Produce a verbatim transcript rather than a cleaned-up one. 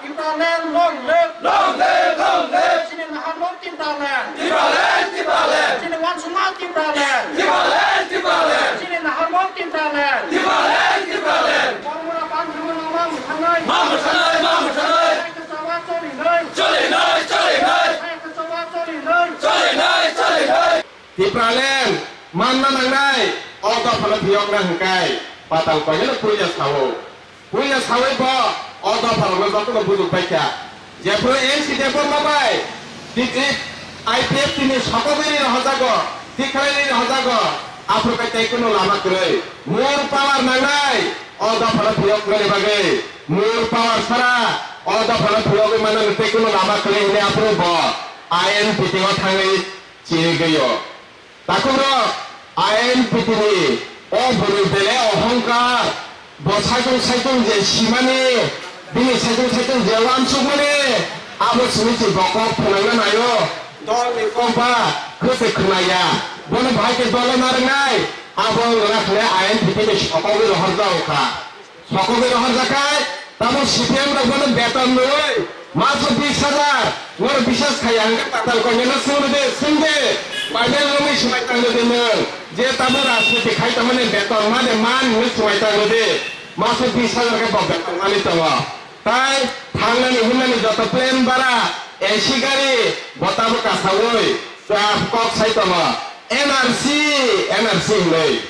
Tipraland, long live! Long live, long live! Chini naharmung Tipraland! Tipraland, Tipraland! Chini uansukma Tipraland! Tipraland, Tipraland! Chini naharmung Tipraland! Tipraland, Tipraland! Bormura Panthamung ma mwthangnai! Ma mwthangnai, ma mwthangnai! Hai kwchao cholinai! Cholinai, cholinai! Hai kwchao cholinai! Cholinai, cholinai! Tipraland manna nangnai, o dophano phiyokna hwnkhe patal koineno puila sao. Puila sawi bo o dopharokno jotono bujuk paikha. Jephru N C Debbarma bai I P F T ni sokogwi ri rohorjago, tikhlai ri rohorjago, aphuru khe tei kunu lama kwrwi. More power nangnai, o dophano phiyokmani bagwi. More power sara o dophano phiyogwi manna tei kunu lama kwrwi hwnwi aphuru bo I N P T o thangwi chirigwi o. Takhuk rok, I N P T ni o bwrwi belai ohongkar, bo saitung saitung je simani, bini saitung saitung je uansukmani, abo simi se bo kok phunangna naio, dol ni kok ba khe se khwnaya, bono bahai khe dolo narwknai, abo wngna khe I N P T ni sokogwi rohorjak kha. Sokogwi rohorjakhai, tamo C P M rok bono beton rwwi, maso bis hajar, ngoro biswas khaiya hwnkhe patal koineno swng rwdi, swngdi, paidel romwi swmai tang rwdi nwng, je tamo rajniti khai tongmani beton made man hwnwi swmai tang rwdi, maso bis hajar khe bo beton mani tongo. Tai thangnani himnani joto plane bara, A C gari, bo tamo kasaui, kok sai tongo, N R C, N R C hwnwi.